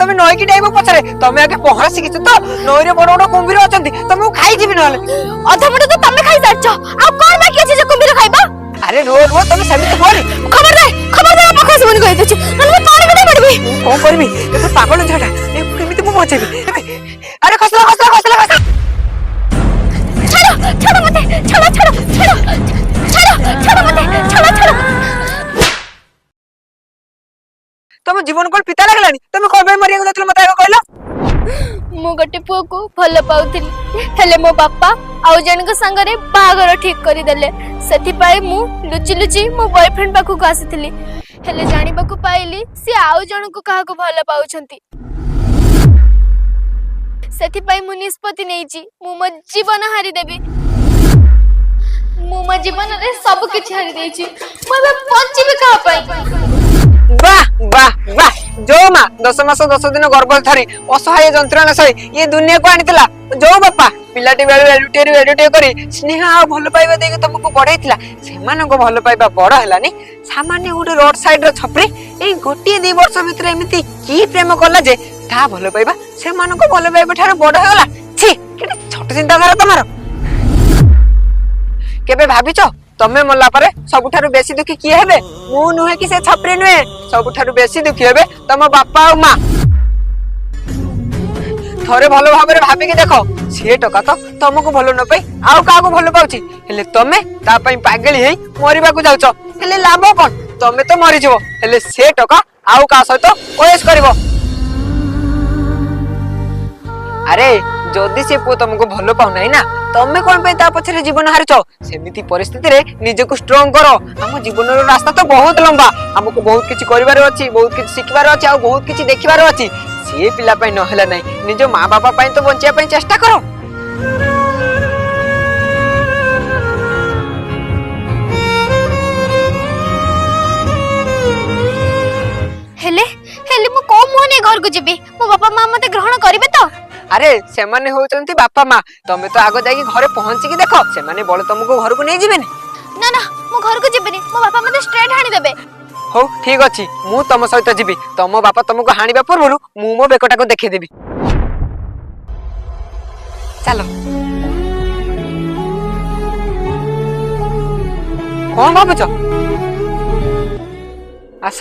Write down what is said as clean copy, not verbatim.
ତମେ ନଈକି ଡେଇବ ପଛରେ, ତମେ ଆଗେ ପହଁରା ଶିଖିଛ ତ? ନଈରେ ବଡ ବଡ କୁମ୍ଭୀର ଅଛନ୍ତି, ତମକୁ ଖାଇଯିବି ନହେଲେ। ଅଧା ମୁଣ୍ଡ ତ ତମେ ଖାଇ ସାରିଛ, ଆଉ କଣ ବାକି ଅଛି ଯେ କୁମ୍ଭୀର ଖାଇବ? ଆରେ ରୁହ ରୁହ, ତମେ ସେମିତି ହୁଅନି। ଖବରଦାର ଖବରଦାର, ପାଖକୁ ଆସିବନି କହିଦଉଛି, ନହେଲେ ମୁଁ ପାଣି ବି ପଡିବି। କଣ କରିବି, ଏ ତ ପାଗଳ ଝିଅଟା, ଏକୁ କେମିତି ମୁଁ ବଞ୍ଚେଇବି? ଆରେ ଖସଲା ଖସଲା ଖସଲା ଖସଲା। ଛାଡ଼ ଛାଡ଼ ମତେ, ଛାଡ଼ ଛାଡ଼ ଛାଡ଼ ଛାଡ଼ ଛାଡ଼ ମତେ, ଛାଡ଼ ଛାଡ଼। ତମ ଜୀବନ କଣ ପିତା ଲାଗିଲାଣି? ତମେ କଣ ପାଇଁ ମରିବାକୁ ଯାଉଥିଲ ମତେ ଆଗ କହିଲ? ମୁଁ ଗୋଟେ ପୁଅକୁ ଭଲ ପାଉଥିଲି, ହେଲେ ମୋ ବାପା ଆଉ ଜଣଙ୍କ ସାଙ୍ଗରେ ବାହାଘର ଠିକ କରିଦେଲେ। ସେଥିପାଇଁ ମୁଁ ଲୁଚି ଲୁଚି ମୋ ବୟଫ୍ରେଣ୍ଡ ପାଖକୁ ଆସିଥିଲି, ହେଲେ ଜାଣିବାକୁ ପାଇଲି ସିଏ ଆଉ ଜଣଙ୍କୁ କାହାକୁ ଭଲ ପାଉଛନ୍ତି। ସେଥିପାଇଁ ମୁଁ ନିଷ୍ପତ୍ତି ନେଇଛି, ମୁଁ ମୋ ଜୀବନ ହାରିଦେବି। ମୁଁ ମୋ ଜୀବନରେ ସବୁ କିଛି ହାରି ଦେଇଛି, ମୁଁ ଏବେ ବଞ୍ଚିବି କାହା ପାଇଁ? ବାহ ବାହ ବାହ! ଯୋଉ ମା 10 ମାସ 10 ଦିନ ଗର୍ଭ ଧରି ଅସହାୟ ଯନ୍ତ୍ରଣା ସହି ଇଏ ଦୁନିଆକୁ ଆଣିଥିଲା, ଯୋଉ ବାପା ପିଲାଟି ବେଳୁ ଏଡୁଟିଏରୁ ଏଡୁଟିଏ କରି ସ୍ନେହ ଆଉ ଭଲ ପାଇବା ଦେଇକି ତମକୁ ବଢେଇଥିଲା, ସେମାନଙ୍କ ଭଲ ପାଇବା ବଡ ହେଲାନି। ସାମାନ୍ୟ ଗୋଟେ ରୋଡ ସାଇଡ ର ଛପରି ଏଇ ଗୋଟିଏ 2 ବର୍ଷ ଭିତରେ ଏମିତି କି ପ୍ରେମ କଲା ଯେ ତା ଭଲ ପାଇବା ସେମାନଙ୍କ ଭଲ ପାଇବା ଠାରୁ ବଡ ହେଇଗଲା? ଛି, କେତେ ଛୋଟ ଚିନ୍ତାଧାରା ତମର! କେବେ ଭାବିଛ, ତମେ ମଲା ପରେ ସବୁଠାରୁ ବେଶୀ ଦୁଃଖୀ କିଏ ହେବେ? ମୁଁ ନୁହେଁ କି ସେ ଛପରି ନୁହେଁ, ସବୁଠାରୁ ବେଶୀ ଦୁଃଖୀ ହେବେ ତମ ବାପା ଆଉ ମା। ଥରେ ଭଲ ଭାବରେ ଭାବିକି ଦେଖ, ସେ ଟୋକା ତ ତମକୁ ଭଲ ନ ପାଇ ଆଉ କାହାକୁ ଭଲ ପାଉଛି, ହେଲେ ତମେ ତା ପାଇଁ ପାଗଳି ହେଇ ମରିବାକୁ ଯାଉଛ। ହେଲେ ଲାଭ କଣ? ତମେ ତ ମରିଯିବ, ହେଲେ ସେ ଟୋକା ଆଉ କାହା ସହିତ ଅୟସ କରିବ। ଆରେ ଯଦି ସେ ପୁଅ ତମକୁ ଭଲ ପାଉନାହିଁ ନା, ତମେ କଣ ପାଇଁ ତା ପଛରେ ଜୀବନ ହାରୁଛ? ସେମିତି ପରିସ୍ଥିତିରେ ନିଜକୁ ଷ୍ଟ୍ରଙ୍ଗ କର। ଆମ ଜୀବନର ରାସ୍ତା ତ ବହୁତ ଲମ୍ବା, ଆମକୁ ବହୁତ କିଛି କରିବାର ଅଛି, ବହୁତ କିଛି ଶିଖିବାର ଅଛି, ଆଉ ବହୁତ କିଛି ଦେଖିବାର ଅଛି। ସିଏ ପିଲା ପାଇଁ ନହେଲା ନାହିଁ, ନିଜ ମା ବାପା ପାଇଁ ତ ବଞ୍ଚିବା ପାଇଁ ଚେଷ୍ଟା କର। ହେଲେ ହେଲେ ମୁଁ କୋଉ ମୁହଁ ନେଇ ଘରକୁ ଯିବି? ମୋ ବାପା ମା ମତେ ଗ୍ରହଣ କରିବେ ତ? ଆରେ ସେମାନେ ହଉଛନ୍ତି ବାପା ମା, ତମେ ତ ଆଗ ଯାଇକି ଘରେ ପହଞ୍ଚିକି ଦେଖ, ସେମାନେ ବଳ ତମକୁ ଘରକୁ ନେଇଯିବେନି? ନା ନା, ମୁଁ ଘରକୁ ଯିବିନି, ମୋ ବାପା ମତେ ଷ୍ଟ୍ରେଟ୍ ହାଣିଦେବେ। ହଉ ଠିକ ଅଛି, ମୁଁ ତମ ସହିତ ଯିବି। ତମ ବାପା ତମକୁ ହାଣିବା ପୂର୍ବରୁ ମୁଁ ମୋ ବେକଟାକୁ ଦେଖେଇଦେବି। ଚାଲ। କଣ ଭାବୁଛ? ଆସ।